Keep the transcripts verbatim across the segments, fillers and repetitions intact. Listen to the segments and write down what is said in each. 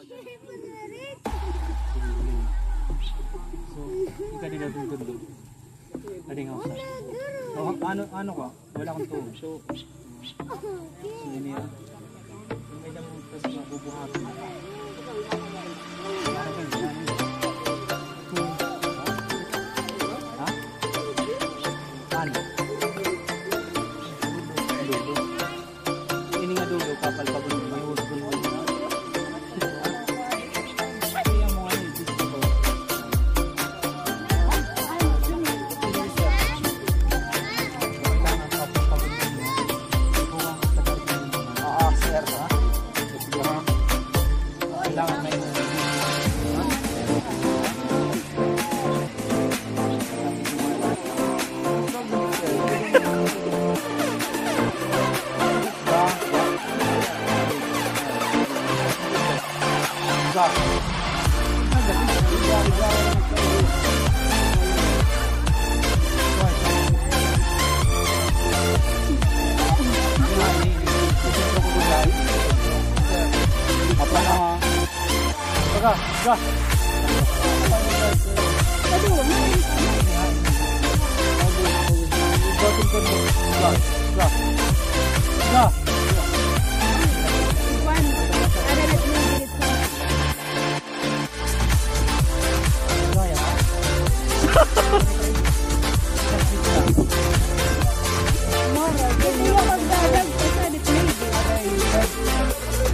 So, ikaw din natin tuloy. Adi nga usa. O, ano, ano ka? Wala akong tuog. So, so, ini, ah. May damo tas mabubuhaton. Ha? Ano? Ini nga dulo, kapal pa gud, may husgon mo. Kaya mo nga yung gusto ko. Oo, sir. Kailangan may Baga, baga.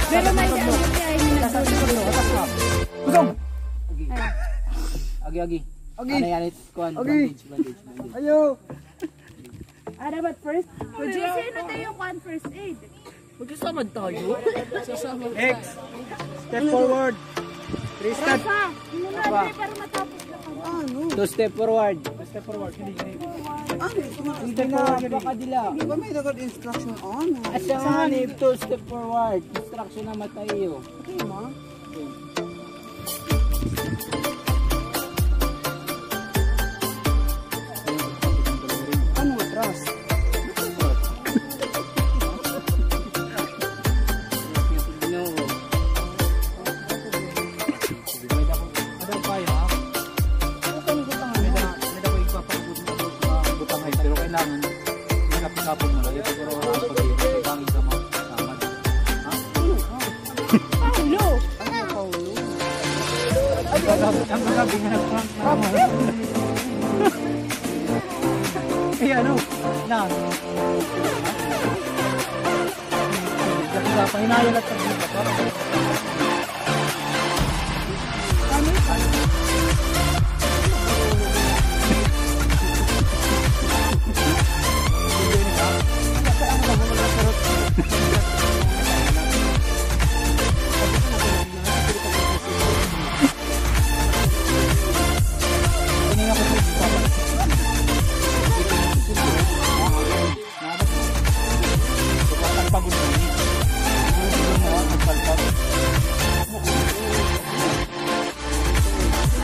Pero may daan mo siya, hindi na. Kusog! Agi. Agi, agi. Agi. Ano yan, it-, kuan, agi. Bandage, bandage, bandage. Ayaw. Ah, dapat first. Producer na tayo, kuan, first aid. Magkasama tayo. Sasama. Next. Step forward. Three step. Rosa, muna, Apa. Dre, para matapos na kami. Ano? Two step forward. Two step forward. Hindi, hindi. Ano ito nga? Hindi na, pakadila. Di ba may dapat instruction on? Asa nga ni two step forward? Instruction na matayo. Okay, ma. Ano, trust? Pero kailangan, hindi na kapag-apon mo lang. Ito, pero ang pag-ibig sa bangin sa mga kasama. Ha? Paulo! Ano, Paulo? Ay, ang, ang grabe nga nag-prank na naman. Eh, ano? Na. Pahinaya lang sa dito.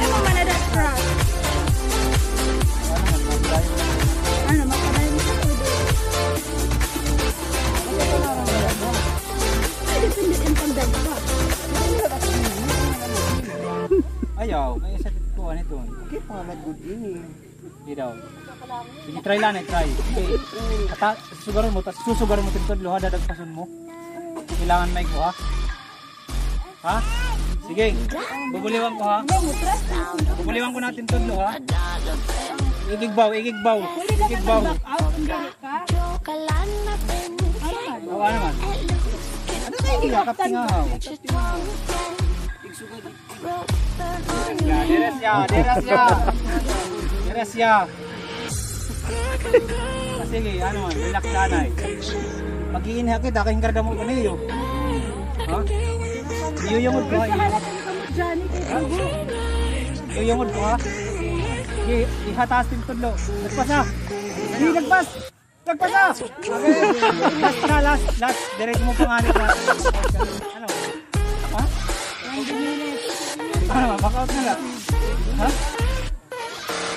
Ay, mama na that crush. Ano, makadayon sa pwede. Ay, depende yung pagdagpa. Ayaw, may isa ko, ano ito? Okay pa, nag-good ini. Di daw. Sige, try lang eh, try. Sige. Ata, susugaron mo, tas susugaron mo, tintod, luha, dadagpason mo. Kailangan may kuha. Ha? Sige. Bubuliwan ko, ha? Bubuliwan ko natin tudlo, ha? Igigbaw, igigbaw. Igigbaw. Awa naman. Ano na yung kaptingaw? Ya, dere siya, dere siya. Dere siya. Ah, sige, ano man, relax, nanay. Mag-iinha kita, kay hingkar damo ko niyo. Ha? Iyuyungod ko, ha? Iyuyungod ko, ha? I-, ihataas din tudlo. Nagpas, ha? Sige, nagpas! Nagpas, ha? Okay. Last na, last, last. Direct mo pangalan na. Ano? Ha? Ano, back out na lang. Ha?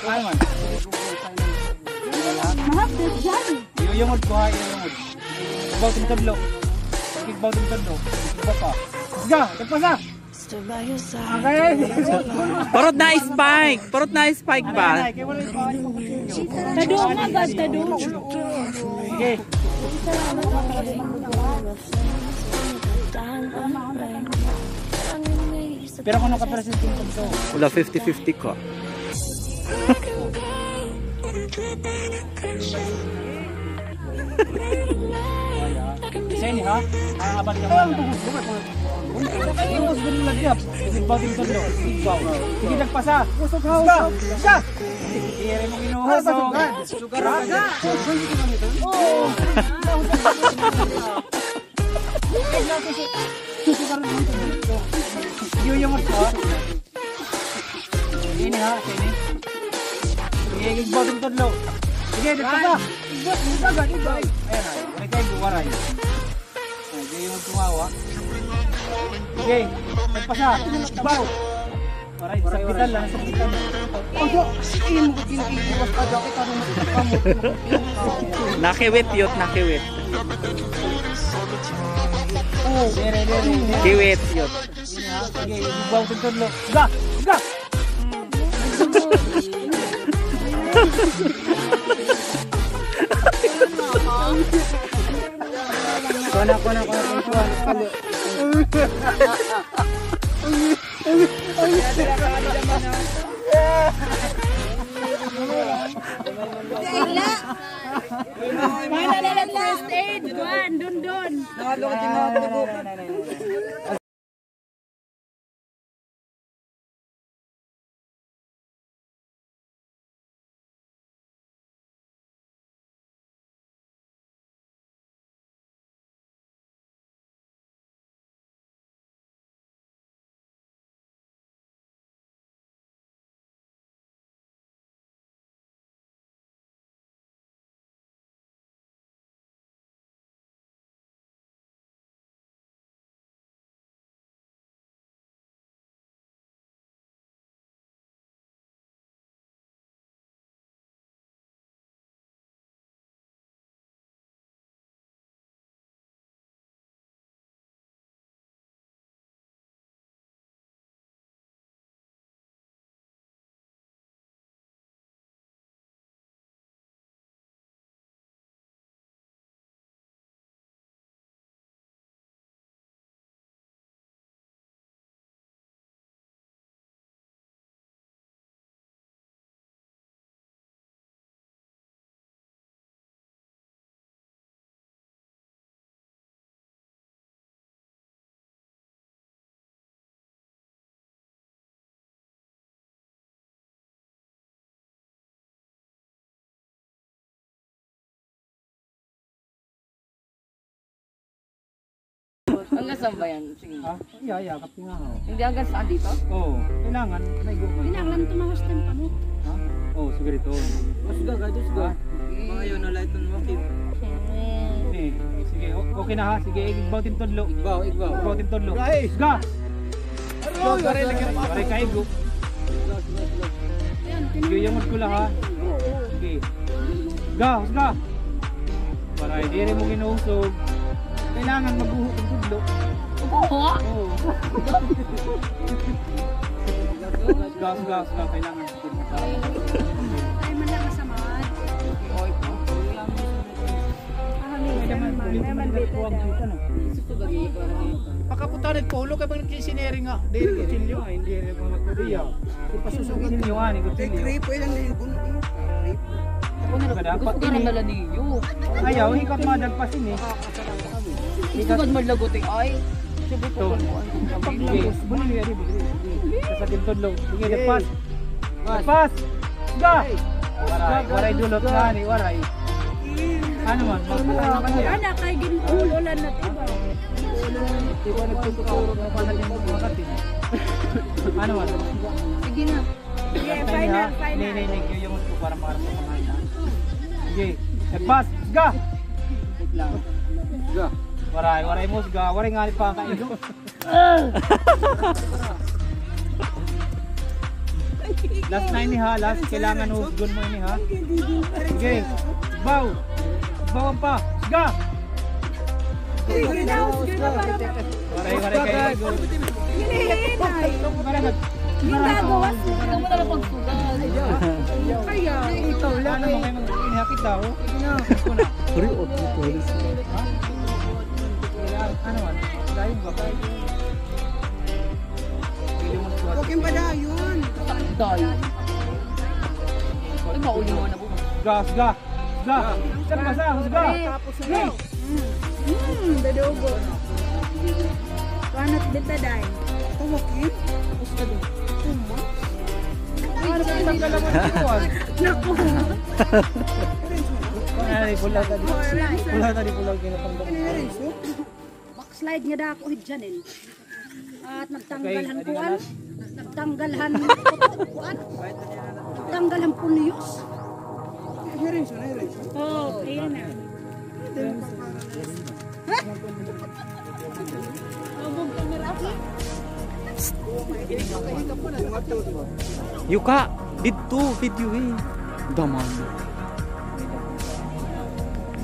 Ano man? Mahap na dyan. Iyuyungod ko, ha, iyuyungod. Igbaw, tingkadlo. Igbaw, tingkadlo. Igbaw pa. Sige, tagpasa. Purot na spike. Purot na spike ba? Tadunga ba? Tadunga. Sige. Pero kung nakapresent yung punto. Wala, fifty fifty ka. Sa ini, ha? Ah, abot ka man. Sige, tagpasa. Usog ha, usog. Siya. Diri mo ginuhusog. Sugar. Oo. Yuyong ako. Ini ha, ini. Sige, igbaw din tudlo. Sige, dito pa. Igbaw, igbaw, igbaw. Ayan na, may kayo, waray. Ay, di yung tumawa. Sige, nagpasa. Igbaw. Waray, sakbitan lang, sakbitan lang. Nakiwit yun, nakiwit. Kiwit yun. Sige, igbaw, tudlo. Ga! Ga! Kuha na, kuha na, kuha na, kuha na, kuha na. Wala na lang first aid, kuan, dundon. Hanggang saan ba yan? Sige. Ha? Iya, iya, kapinga ho. Hindi hanggang saan dito? Oo, kailangan may gumay. Kinahanglan tumahos din kamo. Ha? Oo, sige rito. Mas gaga, dos ga. Mga yun, wala itong wakil. Eh, sige, o-, okay na ha. Sige, igbaw tin tudlo. Igbaw, igbaw. Igbaw tin tudlo. Guys! Ga! Aray, aray, aray. Aray, kaigo. Yuyungod ko la, ha? Okay. Ga, husga. Waray, diri mo ginuhusog. Kailangan maghuhusog tudlo. Oo. Oo. Husga, husga, husga. Kailangan. Ay, man lang masama. Oy, may naman, may naman dito daw. Pakapunta rin po, ulo ka bang nagsisineri nga? Diri kutsilyo? Ay, hindi rin mga kutsilyo. Ipasusugat ninyo nga ni kutsilyo. Kay gripo ilan na yung guno. Ako na lang, gusto ko rin nala niyo. Ayaw, hikot madagpas ini. Ito magmalagot eh. Ay, sabi ko, ito. Paglabos, bumili, bumili. Sa atin tudlo. Sige, dagpas. Dagpas. Ga! Waray, waray dulot nga ni, waray. Ano man? Ana, kay gin-, ulan na, diba? Di ba nagtututuro ng panaginip ng makati? Ano man? Sige na. Sige, final, final. Nay, nay, nay, yung gusto para, para sa pangalan. Sige, dagpas. Ga! Ga. Waray, waray mo, ga. Waray nga ni pa kayo. Last na ini ha, last. Kailangan husgon mo ini ha. Sige. Baw. Bawan pa. Ga! Waray, waray kayo. Hindi, hindi, hindi. Yung gagawas mo. Kaya, ikaw lang. Ano mo kayo mag-inihakit daw? Sige na. Puri, oh, ito, ha? Ano man? Dahil ba? Okay ba daw yun? Dahil. Ay, mauli mo na po. Gas, gas. Ga! Saan ka sa? Husga! Tapos na. Hmm, dadogo. Panot bitaday. Tawakin? Husga daw. Tuma? Ano ba yung tanggal mo dito, ah? Naku. Ay, pula tadi. Pula tadi, pula kinatanggal. Ano yung rinso? Backslide nga dako hit Janel. At nagtanggal han kuan. Nagtanggal han kuan. Nagtanggal han punyos. Oh, ayan na. Yuka, didto, video, eh. Daman.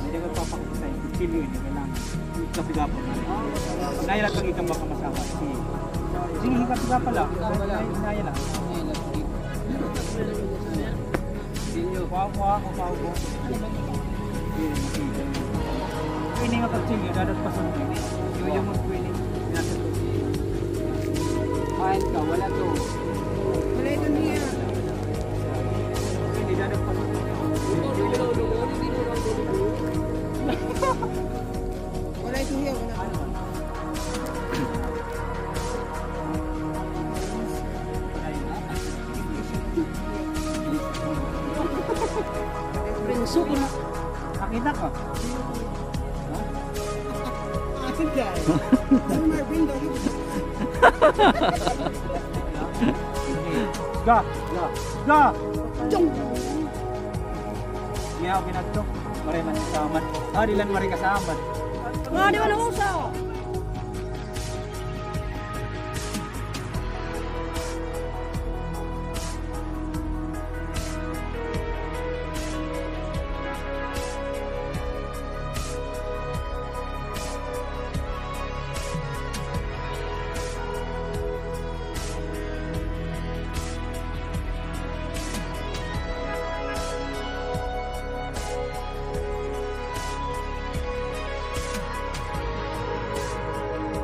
Hindi ko papakita sa'yo. Video, hindi kailangan. Kapigapon na. Nahirap pag ikang baka masawa. Sige. Sige, kapigapa lang. Naya lang. Kuha, kuha, kuha, kuha. Ini nga kutsilyo, dadat pa sa mga ini. Yung, yung mas pwede. Nasa to. Kain ka, wala to. Wala ito niya. Hindi, dadat pa sa mga ini. Wala ito hiya, wala. Prinso ko na. Nakita ko. Akin dyan. Ano may window? Ga! Ga! Ga! Chong! Niya ako ginagto. Maray man sa amat. Ah, di lang maray ka sa amat. Ah, di man uso.